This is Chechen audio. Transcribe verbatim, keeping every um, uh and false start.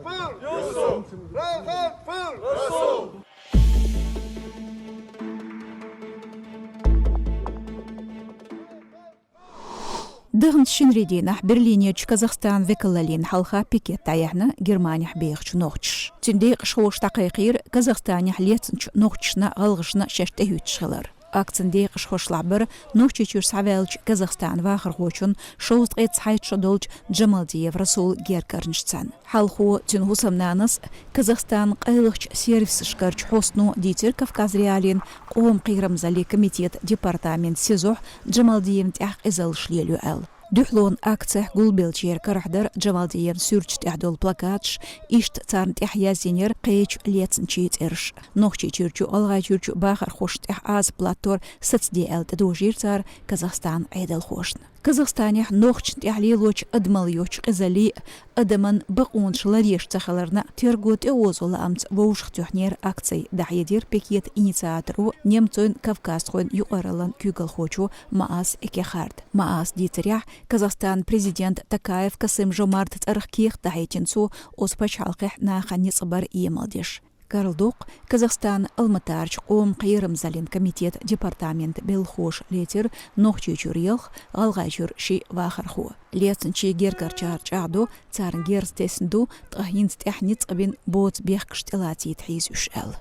Фил! Юсуп! Райхан, фил! Даханчу шинарийн дийнахь Берлинерчу Казахстан векалаллин хьалха пикет дӀаяьхьна Германехь бехачу нохчаша. Цуьнан декъашхоша дӀакхайкхийра Казахстанехь лецначу нохчашна, гӀалгӀашна шаьш тӀехӀуьттуш хилар. Акцин декъашхошлахь бара Нохчийчуьра схьаваьллачу Казахстан вахархочун шовзткъе цхьайтта шо долчу Джамалдиев Расулан гергарнаш цхьаьна. Хьалхо, цуьнан хӀусамнанас, Казахстанан къайлахчу сервисашкарчу хьостано дийцира Кавказ.Реалиина къоман кхерамзаллин комитетан департаментан СИЗО-хь Джамалдиевна тӀехь къизаллаш лелайо аьлла. Дуьхьалонан акцехь гулбеллачеран карахь дара Джамалдиевн суьрташ тӀехь долу плакаташ, иштта царна тӀехь яздинера кхечу лецначийн цӀераш. Нохчийчуьрчу, ГӀалгӀайчуьрчу бахархошна тӀехь Ӏазап латтор сацаде аьлла тӀедожийра цара Казахстанан Ӏедалхошна. Казахстанехь нохчашна тӀехь лелочу адамалла йоцчу къизаллин а, адаман бакъонаш ларъеш цахиларна а терго тӀеозо лаамца вовшахтоьхнера акци, дӀахьедира пикетан инициаторо, немцойн-кавказхойн юкъараллин куьйгалхочо Маас Экехарда. Мааса дийцарехь, Казахстанан президента Токаев Касым-Жомарта цӀарах кехат дӀахьийтина цо оцу пачхьалкхехь нахана ницкъ бар емал деш. Карладоккху, Казахстанан Алматарчу къоман кхерамзаллин комитетан департаментан белхахоша лецира Нохчийчуьра ялх, ГӀалгӀайчуьра ши вахархо. Лецначийн гергарчара чӀагӀдо, царна герз тесна ду, ткъа хӀинца тӀехь ницкъ бина боцу бехкаш тӀелацийта хьийза уьш аьлла.